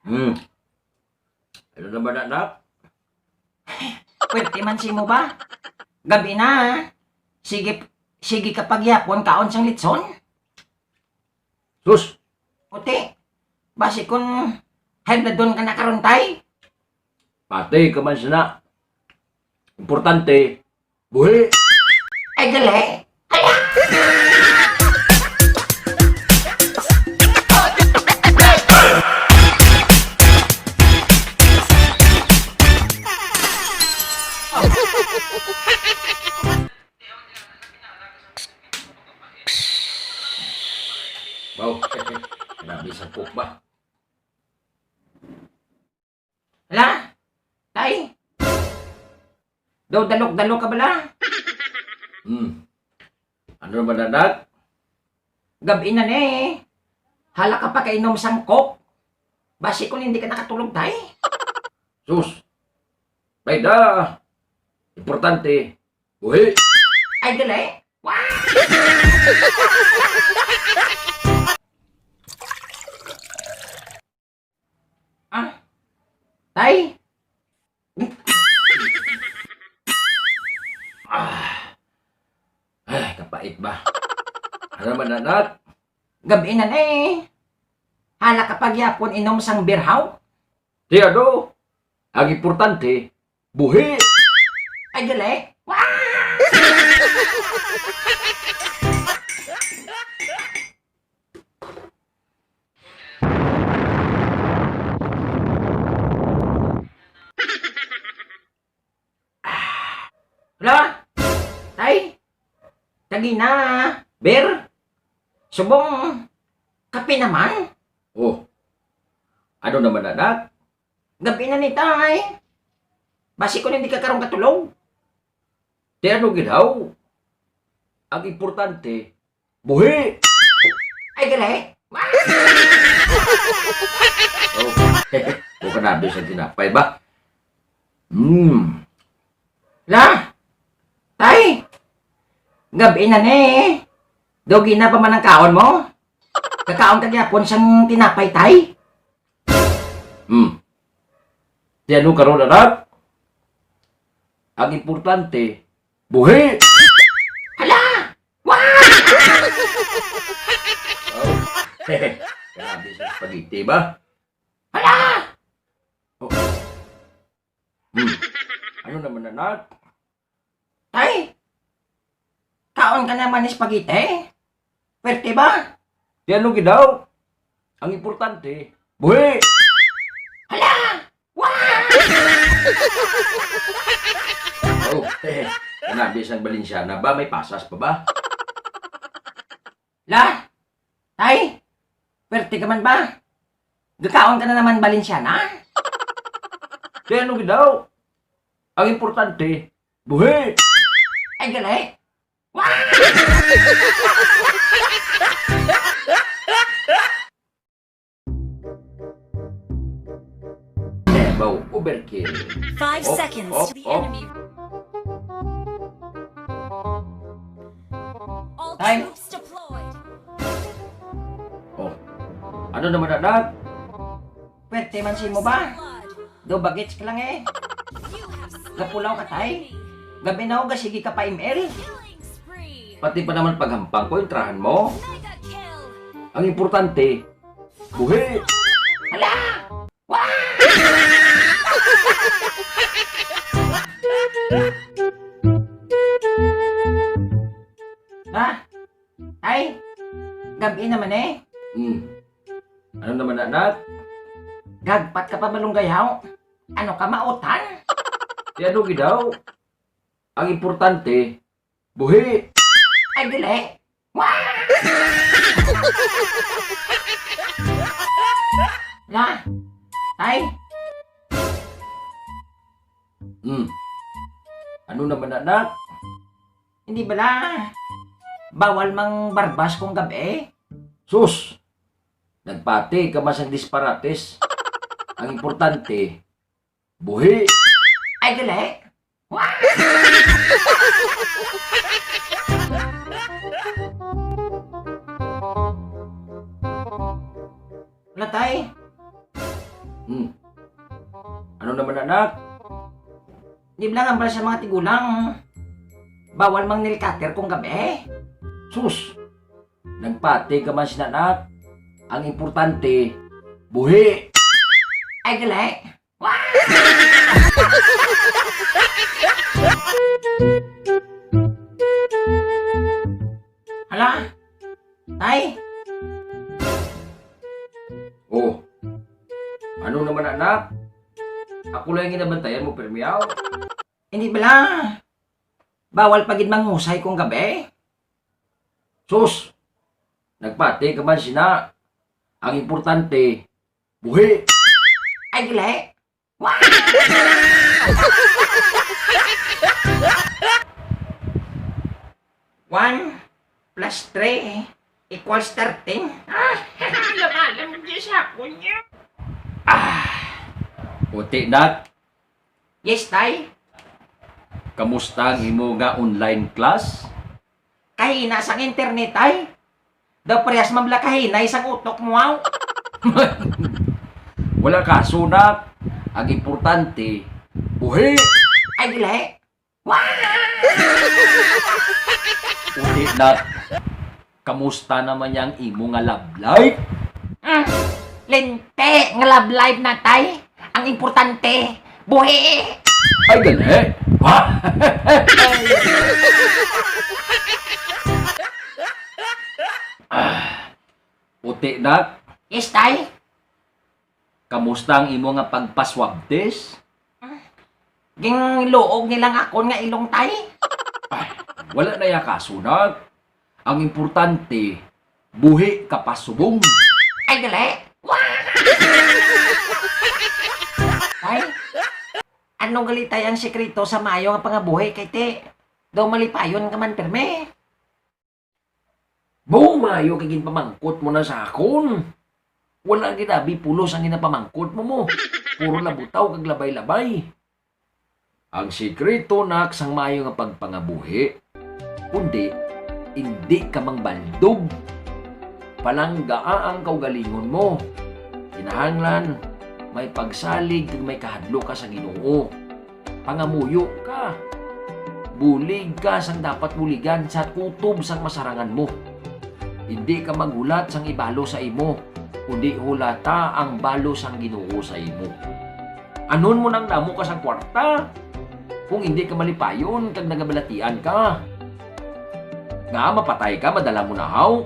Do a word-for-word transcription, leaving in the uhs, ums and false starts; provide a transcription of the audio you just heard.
Hmm. Ano naman, anak? Pwerte man si mo ba? Gabi na, ha? Sige, sige ka pagyapon kaon sang litson. Sus! Puti, basi kun high blood ka na karon, tay? Patay ka man sana. Importante, buhi. Ay, gali. Hala! Wow, grabe sa cook ba? Hala? Tay? Daw dalok-dalok ka bala? Hmm. Ano naman, anak? Gab-i na ni. Hala ka pa kainom sang coke. Basi kung hindi ka nakatulog, tay. Sus. Bay da. Importante. Buhi. Ay, gali. Wow! Ah, tay? Ah. Ay, kapait ba? Ano man, anak? Gab-i na ni. Hala ka pagyapon inom sang birhaw? Di ano, ang importante, buhi. Ay, gali. Wow! Hala? Tay? Tagi na, beer? Subong kape naman? Oh. Ano naman, anak? Gab-i na ni, tay. Basi ko hindi ka karon katulog. Di ano gid haw? Ang importante, buhi! Ay, gali? Oh, buka na, bis ang tinapay ba? Hmm. La? Tay? Gab-i na ni. Daw gina pa man ang kaon mo? Kakaon ka gyapon sang tinapay, tay? Hmm. Di ano karon, anak? Ang importante, buhi! Hala! Wow! Oh. Grabe sa spaghetti ba? Hala! Oh. Hmm. Ano naman, anak? Tay, kaon ka naman ni spaghetti? Pwerte ba? Di ano gid daw? Ang importante, buhi! Hala! Wow! Oh, kanabi sang Balenciana ba? May pasas pa ba? La, tay, pwerte ka man ba? Gakaon ka na naman Balenciana? Di ano gid daw? Ang importante, buhi! Ay, gali! Wow! Never overkill. Five Op, seconds op, to the op. Enemy. All Time. Troops deployed. Oh. Ano naman, anak? Pwerte man si mo ba? Daw bagits ka lang eh. Gapulaw ka, tay. Gabi na, oh, gasigi ka pa M L. Pati pa naman paghampang ko, intrahan mo. Ang importante, buhi. Hala! Wow! Ha? Ay, gab-i naman eh. Hmm. Ano naman, anak? Gagpat ka pa, malunggay, haw? Ano ka, mautan? Di ano gid daw? Ang importante, buhi. Ay, dili. Wah! Na, tay? Hmm. Ano naman, anak? Hindi bala bawal mang barbas kung gab-i? Sus! Nagpati ka man sang disparates. Ang importante, buhi. Ay, gali. Wala, tay. Hmm. Ano naman, anak? Di ba lang ang sa mga tigulang, bawal mang nail cutter kung gabi? Sus! Nagpati ka man sina, anak. Ang importante, buhi. Ay, gali. Hala? Tay? Oh. Ano naman, anak? Ako lang yung ginabantayan mo, Permiao. Hindi bala. Bawal pa gid manghusay kung gabi. Sus! Nagpati ka man sina. Ang importante, buhi. Ay, gali. One plus three equals thirteen. Ah, lumalim ang sa ako niya. Ah, puti, nak. Yes, tay. Kamusta ang imo nga online class? Kahina sang internet, tay. Daw parehas man bala kahinay sang utok mo, aw. Wala kaso, nak. Ang importante, buhi. Ay, gali. Ulit, nak. Kamusta naman niya ang imo nga love life? Mm, linti nga love life na, tay. Ang importante, buhi. Ay, gali. Ah, puti, nak. Yes, tay. Kamusta ang imo nga pagpa-swab test? Ginluog nilang akon nga ilong, tay. Ay, wala na ya kaso, nak. Ang importante, buhi ka pa subong. Ay, gali. Tay, ano gali, tay, ang sikreto sa maayo nga pangabuhi kay ti daw malipayon ka man pirme? Bung, maayo kay ginpamangkot mo na sa akon. Wala gid abi pulos ang ginapamangkot mo mo. Puro labutaw kag labay-labay. Ang sikreto, nak, sang maayo nga pagpangabuhi, kundi indi ka mangbaldog. Palanggaa ang kaugalingon mo. Kinahanglan may pagsalig kag may kahadlok ka sa Ginoo. Pangamuyo ka. Bulig ka sang dapat buligan sa kutob sang masarangan mo. Indi ka maghulat sang ibalo sa imo, kundi hulata ang balo sang Ginoo sa imo. Anon mo nang damo ka sang kwarta, kung indi ka malipayon kag nagabalatian ka? Nga mapatay ka, madala mo na haw?